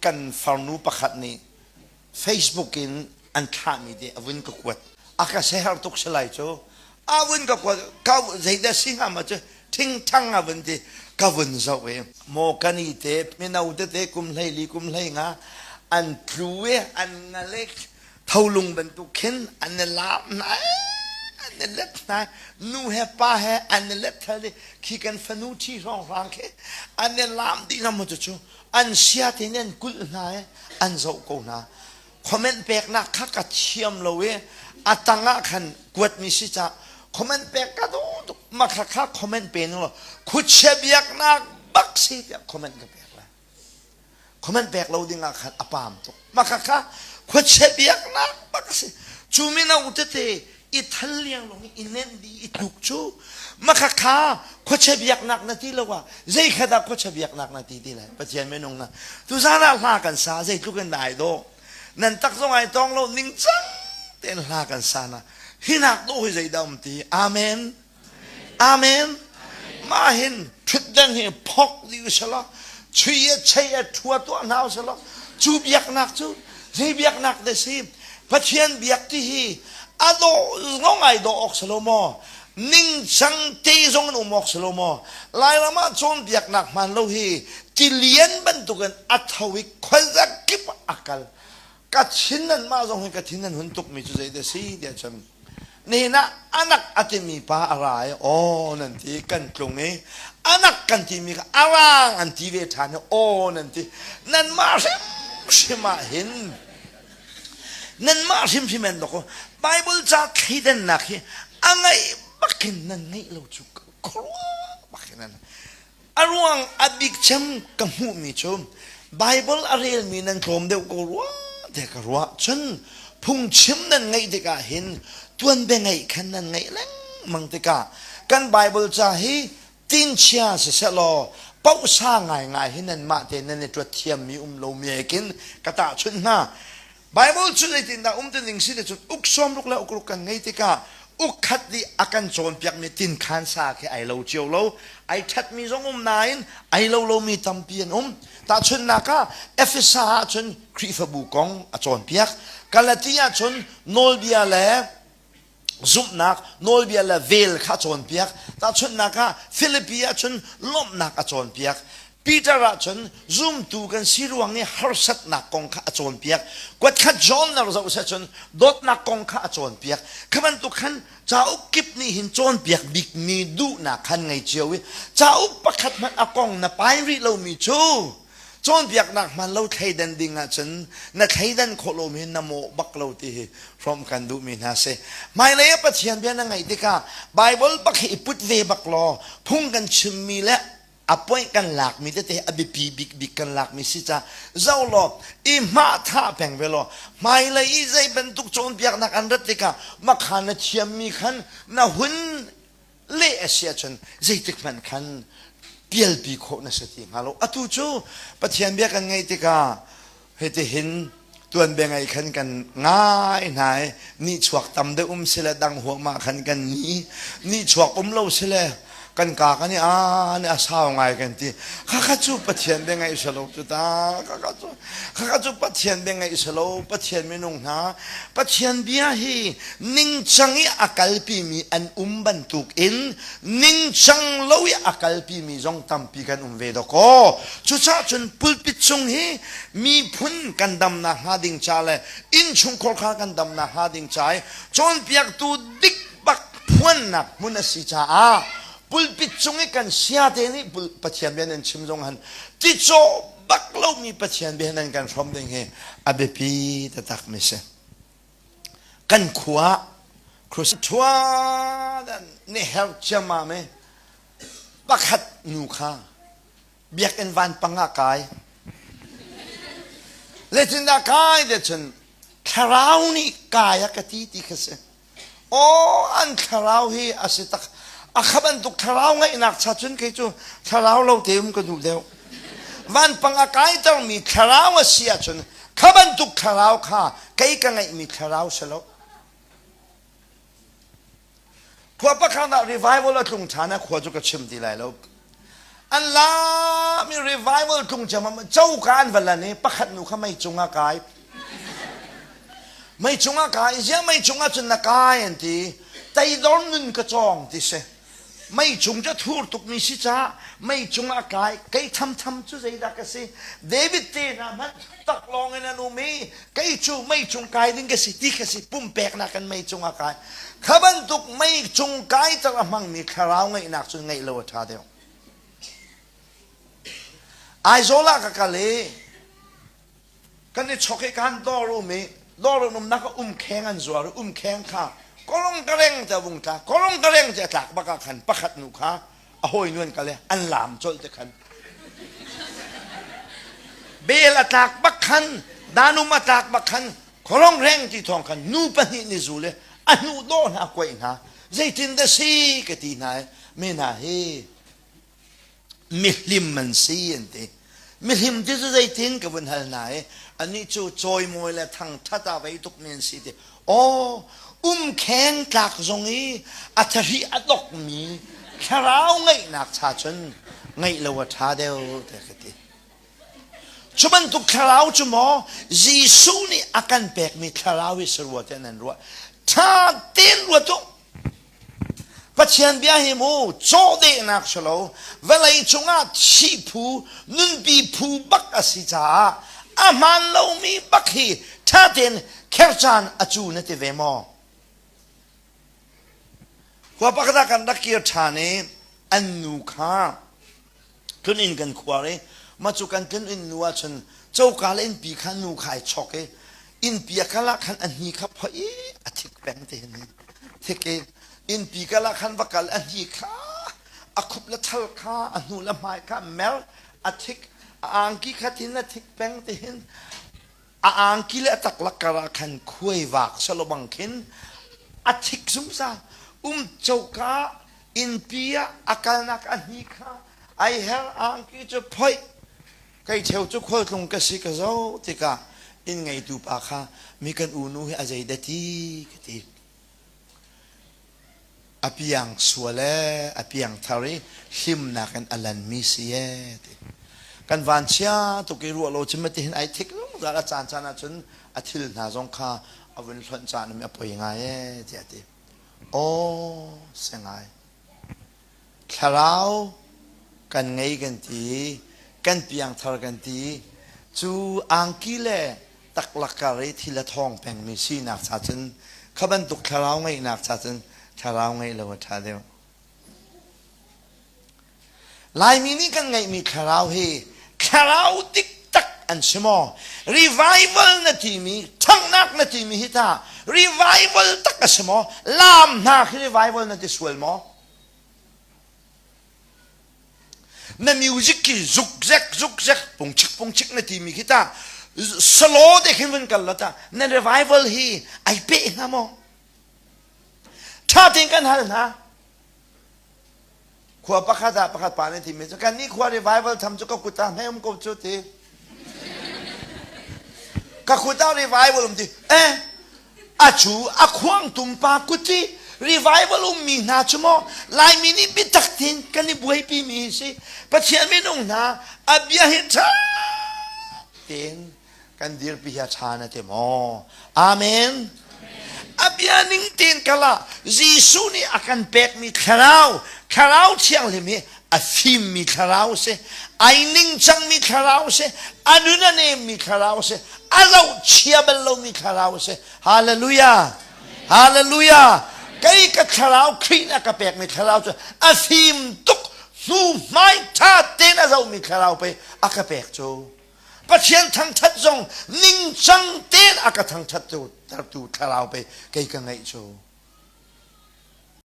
Kan farnu pakhat nih Facebook in an thlahmi te a vun ka kuat. A ka seher tuk si lai cu. A vun ka kuat, ka zeidah si hnga ma cu thingthang a vun ti ka vun zoh i maw kan i te mino tete kum 14 kum 15 an tlu i an ngalek tholung bantuk khin an i laam hna an i let hna nu he pa he an i let thal i khi kan fanu ṭhi hrawnghrang khi an i laam dih hna maw cucu an sia tein an kulh hna i an zoh ko hna. Comment peknak kha ka thiam lo i a tang ah khan kuatmi si ca comment pek ka duh tuk ma kha kha comment pe ning law khuachia biaknak bak si tiah comment ka pek lai. Comment pek lo ding ah khan a paam tuk. Ma kha kha khuachia biaknak bak si. Cu mino tete i thal liang lawng i nenh dih i tluk cu makhakha khuachia biaknak na ti lo ah zei kha dah khuachia biaknak na ti ti lai Pathian minung na tuzan ah hla kan sa zeitluk in dah ai dawh nan tak zong ai tong lo ningcang tein hla kan sa na hinak dawh hi zeidah um ti amen Amen. Mah hin ṭhutdan hi phok dih usalaw chui a chei a ṭhua tuah hna usalaw cu biaknak cu zei biaknak dah si Pathian biak ti hi a dawh zong ai dawh awk si lo maw ningcang te zong in um awk si lo maw Lairam ah cawnpiaknak hmaan lo hi tilian bantukin a tho i khuazakip a kal ka thin nan mah zong hi ka thin nan hun tukmi cu zei dah si tiah cun nihin ah anak a timi pa a ra i aw nan ti kan tlung i anak kan timi kha a rang an ti ve ṭhan i aw nan ti nanmah hrimhrim ah hin nanmah hrimhrim an dok Bible ca thleidannak hi a ngaih bakin nan ngeih lo cu khuaruah bakin nan A ruang a bik cem ka hmuhmi cu Baibal a relmi nan tlawm deuh ko rua tiah ka ruah. Cun phungchim nan ngeih tikah hin tuanbia ngeih khan nan ngeih lengmang tikah kan Baibal ca hi tinchia siseh law pohsa ngaingai hi nanmah te nan i ṭuat thiammi um lo mi kin ka tahchunh hna. Baibal cu zeitindah um ti ning si ti cun uk sawmruk le ukruk kan ngei tikah uk khat nih a kan cawnpiakmi tinkhan sa khi ai lo cio lo. Ai ṭhatmi zong um nain ai lo lomi tampi an um. Tahchunhnak ah Efesa ah cun Khrihfabu kong a cawnpiak. Galati ah cun nawlbia le zumhnak nawlbia le vel kha a cawnpiak. Tahchunhnak ah Filipi ah cun lawmhnak a cawnpiak. Peter ah cun zumtu kan si ruang i harsatnak kong kha a cawnpiak. Kuatkhat John na zoh seh cun dawtnak kong kha a cawnpiak. Kha bantuk khan cauk kip nih hin cawnpiak bikmi duhnak khan ngei cio i cauk pakhat hmanh a kong na pai rih lomi cu Cawnpiaknak hmaan lo thleidan ding ahcun na thleidan khawh lomi na mawh bak lo ti hi hrawmh kan duhmi hna si. Hmailei ah Pathian bia na ngaih tikah Baibal bak hi i put ve bak law phung kan chimmi le a point kan lakmi tete a biapi bikbik kan lakmi si ca zoh law i hmah thah peng ve law hmailei i zei bantuk cawnpiaknak an rat tikah makha na thiammi khan na hun leh a si ahcun zeitik hmanh khan pialpi khawh na si ti hnga lo. Atu cu Pathian bia kan ngaih tikah hitihin tuanbia ngai khan kan ngai hna i nihchuak tam deuh um sile dang huahmah khan kan ni nihchuak um lo sile kan ka kan i a ni a sau ngai kan ti khakha cu Pathian bia ngaih selo cu ta khakha cu khakha cu Pathian bia ngaih selo Pathian minung hna Pathian bia hi ningcang i a kalpimi an um bantukin ningcang lo i a kalpimi zong tampi kan um ve dawkaw. Cucaah cun pulpit cung hi miphun kan damnak hnga ding ca le innchungkhar kha kan damnak hnga ding ca i cawnpiaktu dik bak phuannak hmun a si caah pulpit cung i kan siate nih Pathian bia nan chim zong han ticawh bak lomi Pathian bia nan kan hrawm ding hi a biapi taktak mi si. Kan khua Thua ni her ciammam i pakhat nu kha biakinn vanpang ah kai. Zeitindah kai ti cun thlarau nih kai a ka ti ti kha si. Aw an thlarau hi a si tak. A kha bantuk thlarau ngeihnak cha cun kei cu thlarau lo te um ka duh deuh. Vanpang a kaitermi thlarau a si ahcun kha bantuk thlarau kha kei ka ngeihmi thlarau si lo. Khua pakhat ah revival a tlung ṭhan ah khua cu ka chim ti lai lo. An lam i revival tlung ciammam coka an va lan i pakhat nu kha mei cungah kai. Mei cungah kai, ziah mei cungah cun na kai an ti. Teidor nun ka cawng ti si. Mei cung cu a thur tukmi si caah mei cungah kai. Kei thamtham cu zeidah ka si? David te hna hmanh taklawng in an um i kei cu mei cung kai ding ka si ti ka si pumpeknak in mei cungah kai. Kha bantuk mei cung kaiter a hmangmi thlarau ngeihnak cun ngeih lo a ṭha deuh. Aizawl ah ka kal i kan i chok i kan dawr um i dawr an umnak ah umkheng an zuar i umkheng kha korong ka reng te a vung tla korong ka reng te a tlak bak ah khan pakhat nu kha a hawinu an kal i an laam colh te khan bel a tlak bak khan danum a tlak bak khan korong reng ti thawng khan nu pahnih nih zul i a hnu dawh hna kuaih hna zeitin dah si ka ti hna i mi hna hi mihlim an si an ti. Mihlim ti cu zeitin ka vun hal hna i anih cu cawimawi le thangṭhat ah vei tukmi an si ti. Aw, umkheng tlak zong i a thahri a dokmi thlarau ngeihnak cha cun ngeih lo a ṭha deuh tiah ka ti. Cu bantuk thlarau cu maw Jesuh nih a kan pekmi thlarau hi si rua tiah nan ruah. Ṭha tein ruat u. Pathian bia hi mu cawhdehnak si lo vawlei cungah thih phu nunpi phu bak a si caah a hmaan lomi bak hi ṭha tein kher caan a cu na ti ve maw? Khua pakhat ah kan rak kir ṭhan i an nu kha tlun kan khuar i mah cu kan tlun inn nu ah cun coka le innpi kha nu kha ai chok i innpi a kal ah khan a hni kha phoih i a thik peng te hin thik i innpi kal ah khan va kal a hni kha a khup le thal kha a hnu le hmai kha mer a thik a angki kha thin a thik peng te hin a angki le a taklak kar ah khan khuai vak salo bang khin a thik zungzal um coka innpi ah a kalnak a hni kha ai her angki cu phoih kei cheu cu khualtlung ka si ka zo tikah inn ngeitu pa kha mi kan unu hi a zei dah ti ka ti a piang sual e a piang thar i hlimnak in a lanmi si e ti kan van chia tuk i ruah lo cim ti hin ai thik zungzal a caan caan ah cun a thil hna zong kha a vun hlonh caan um a poi ngai e tiah ti Aw si ngai. Thlarau kan ngei kan ti, kan piangthar kan ti. Cu angki le taklak kar i thil a thawng pengmi sinak cha cun kha bantuk thlarau ngeihnak cha cun thlarau ngeih lo a ṭha deuh. Laimi nih kan ngeihmi thlarau hi thlarau diktak an si maw? Revival na timi, ṭhanghnak na timi hi tah revival tak a si maw? Laam hna khi revival na ti sual maw? Na music khi zukzek zukzek pungchik pungchik na timi khi tah slow te khin vun kal la tah na revival hi ai peh hnga maw? Ṭha tein kan hal hna. Khua pakhat ah pakhat pa nih timi cu kannih khua revival tham cu ka kut ah hmei um ko cu ti. Ka kut ah revival um ti. Eh, a cu a khuang tum pa kut ti revival ummi hna cu maw Laimi nih biatak tein kan i buaipi mi si. Pathian minung hna a bia hi ṭha tein kan dirpi hi a ṭha na ti maw? Amen. A bia ning tein kal ah Jesuh nih a kan pekmi thlarau, thlarau thianghlim hi a fimmi thlarau si, ai ningcangmi thlarau si, a nun a nemmi thlarau si, a zohchia bal lomi thlarau si. Hallelujah. Hallelujah. Kei ka thlarau Khrih nih a ka pekmi thlarau cu a fim tuk hnu hmai ṭha tein a zohmi thlarau pei a ka pek cu. Pathian thangṭhat zong ningcang tein a ka thangṭhat tertu thlarau pei kei ka ngeih cu.